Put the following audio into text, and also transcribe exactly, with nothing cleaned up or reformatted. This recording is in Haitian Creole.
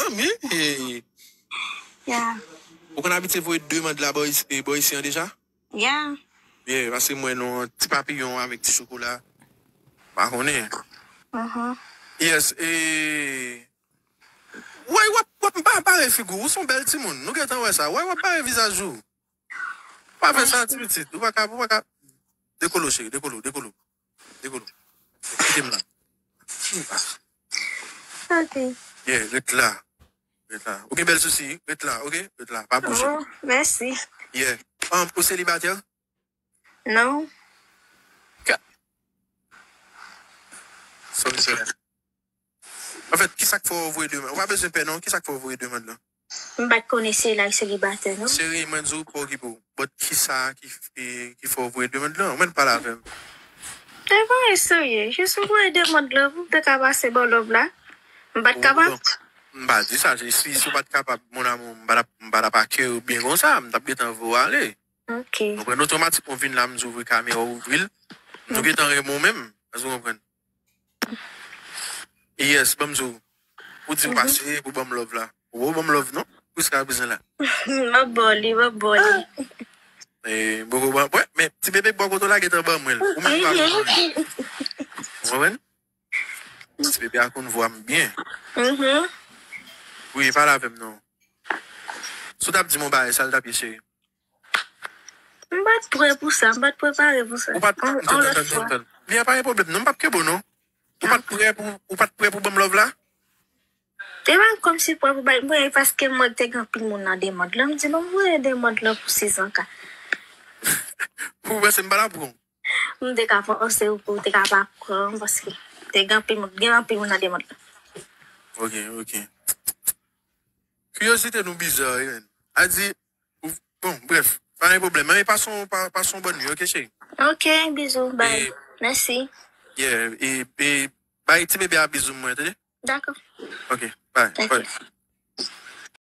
Manmi, hey. Yeah. Ou konn abitye voye demann la bò isi, bò isi an deja? Yeah. Yeah, paske mwen non, ti papiyon avèk ti chokola. Pa konnen. Mhm. Yes, e. Wè, w ap, w ap bare figi w, ou se yon bèl timoun. Nou gentan wè sa. Wè, w ap bare vizaj ou. Pa fè sa, ti pitit. Ou pa ka, ou pa ka. Dekolo, cheri, dekolo, dekolo. Dekolo. Kite m la. Ok. Yeah, ret la. Ret la. Ou gen bèl sousi, ret la, ok? Ret la, pa bouje. Oh, mèsi. Yeah. Um, ou selibatè? Non. Sorry, sorry. Anfèt, kisa k fè w voye demann? Ou pa bezwen pè non, kisa k fè w voye demann lan? M pa t konnen se la selibatè, non. Cheri, mwen di w pa okipe w. But kisa ki, ki, ki fè w voye demann lan? Ou menm pale avè m. E bon, e serye. Jis ou voye demann lan, pou m te ka pase bò love la. M pa t kapab. M pa di sa, si, si w pa t kapab, mon amour, m pa t ap, m pa t ap akyeyi w byen konsa, m t ap gentan voye w ale. Ok. Ou konprann, otomatikman w vin la, m di w ouvri kamera, w ouvri l. Nou gentan renmen w menm. Èske w konprann? Yes, ban m di w. Ou di w pase pou ban m love la. Ou ban m love non? Jiska prezan la. M ap ba w li, m ap ba w li. E, boko ban, wè, men ti bebe bò kote w la gentan ban mwen l. Ou menm pa ban mwen l. Ou konprann? Ti bebe a konn vwa m byen. Mhm. Wi, pale avè m non. Si w t ap di m yon bagay, sa l t ap ye, cheri? M pa t prè pou sa, m pa t prepare pou sa. Ou pa t On- tann, on tann, lòt tann, fwa. tann. Li a pa gen pwoblèm non, m p ap kenbe w non. Ou pa t prè pou, ou pa t prè pou ban m love la? E pa kòmsi prè pou bay mwen, paske mwen te gen anpil moun nan demann lan. M di, bon, m voye demann lan pou Sizan ka. Ou panse m pa t ap pran w? M te ka panse ou pou te ka pa pran, paske te gen anpil moun, gen anpil moun nan demann lan. Ok, ok. Kiryozite nou bizarre, wi, menn. A di, ou- bon, bref, pa gen pwoblèm. Men pase yon, pa- pase yon bòn nwi, ok, cheri? Ok, bizou, bye. E- Mèsi. Yeah, e, e bay ti bebe a bizou mwen, tande? Dakò. Ok, bye. Ok. Bye.